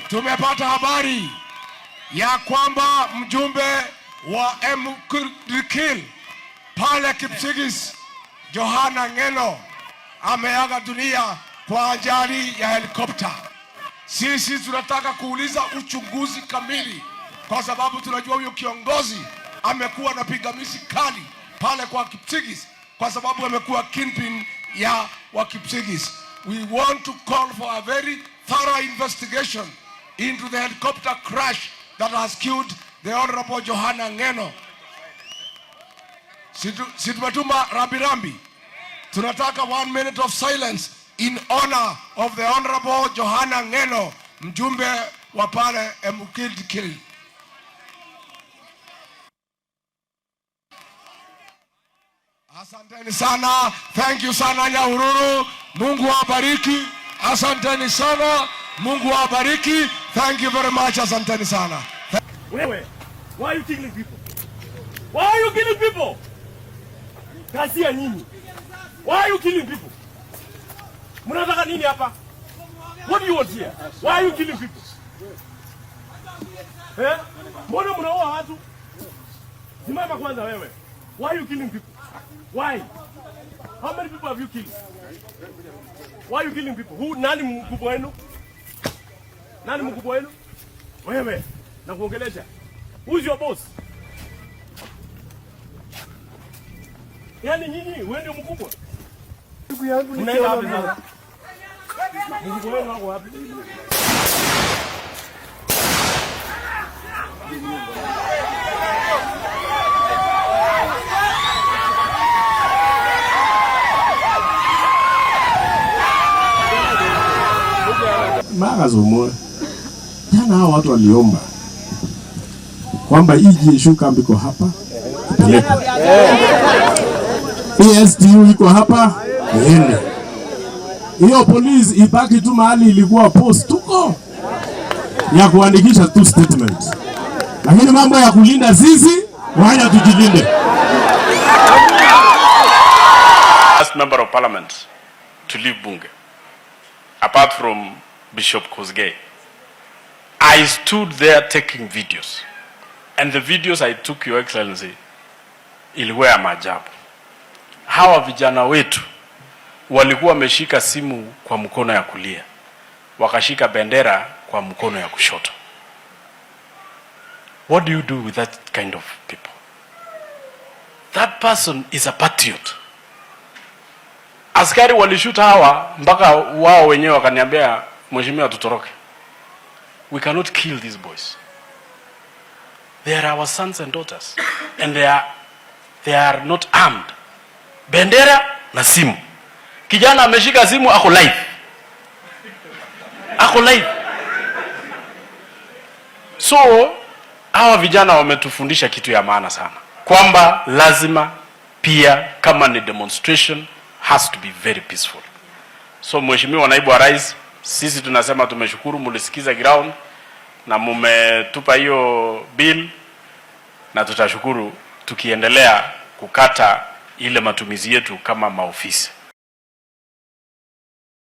Tumepata habari ya kwamba mjumbe wa Mkirikil pale Kipsigis Johana Ng'eno ameaga dunia kwa ajali ya helikopta. Sisi tunataka kuuliza uchunguzi kamili, kwa sababu tunajua huyo kiongozi amekuwa na pingamizi kali pale kwa Kipsigis, kwa sababu amekuwa kingpin ya wa Kipsigis. We want to call for a very thorough investigation into the helicopter crash that has killed the Honorable Johana Ng'eno. Si tumetuma rambirambi. Tunataka one minute of silence in honor of the Honorable Johana Ng'eno, mjumbe wa pale Emukilkil. Asanteni sana, thank you sana Nyahururu, Mungu awabariki. Asanteni sana, Mungu awabariki. Thank you very much, asanteni sana. Wewe, why are you killing people? Why are you killing people? Kazi ya nyinyi. Why are you killing people? Mnataka nini hapa? What do you want here? Why are you killing people? Eh? Mbona mnaua watu? Simama kwanza wewe. Why are you killing people? Why? How many people have you killed? Why are you killing people? Who, nani mkubwa wenu? Nani mkubwa wenu? Wewe, nakuongelesha. Who's your boss? Yaani nyinyi wewe ndio mkubwa. Ndugu yangu Mnaenda wapi sasa? Mkubwa wenu wako wapi? Magazomoe. Jana hao watu waliomba kwamba hii GSU camp iko hapa ipelekwe, hii STU iko hapa iende, hiyo polisi ibaki tu mahali ilikuwa post tuko ya kuandikisha tu statement, lakini mambo ya kulinda sisi, wacha tujilinde. Last member of parliament to leave Bunge, apart from Bishop Kosgei. I stood there taking videos. And the videos I took, Your Excellency, ilikuwa ya maajabu. Hawa vijana wetu walikuwa wameshika simu kwa mkono ya kulia, wakashika bendera kwa mkono ya kushoto. What do you do with that kind of people? That person is a patriot. Askari walishuta hawa mpaka wao wenyewe wakaniambia, mheshimiwa, tutoroke. We cannot kill these boys. They are our sons and daughters and they are not armed. Bendera na simu. Kijana ameshika simu ako live. Ako live. So hawa vijana wametufundisha kitu ya maana sana, kwamba lazima pia kama ni demonstration has to be very peaceful. So Mheshimiwa Naibu wa Rais, sisi tunasema tumeshukuru, mulisikiza ground na mumetupa hiyo bill, na tutashukuru tukiendelea kukata ile matumizi yetu kama maofisi.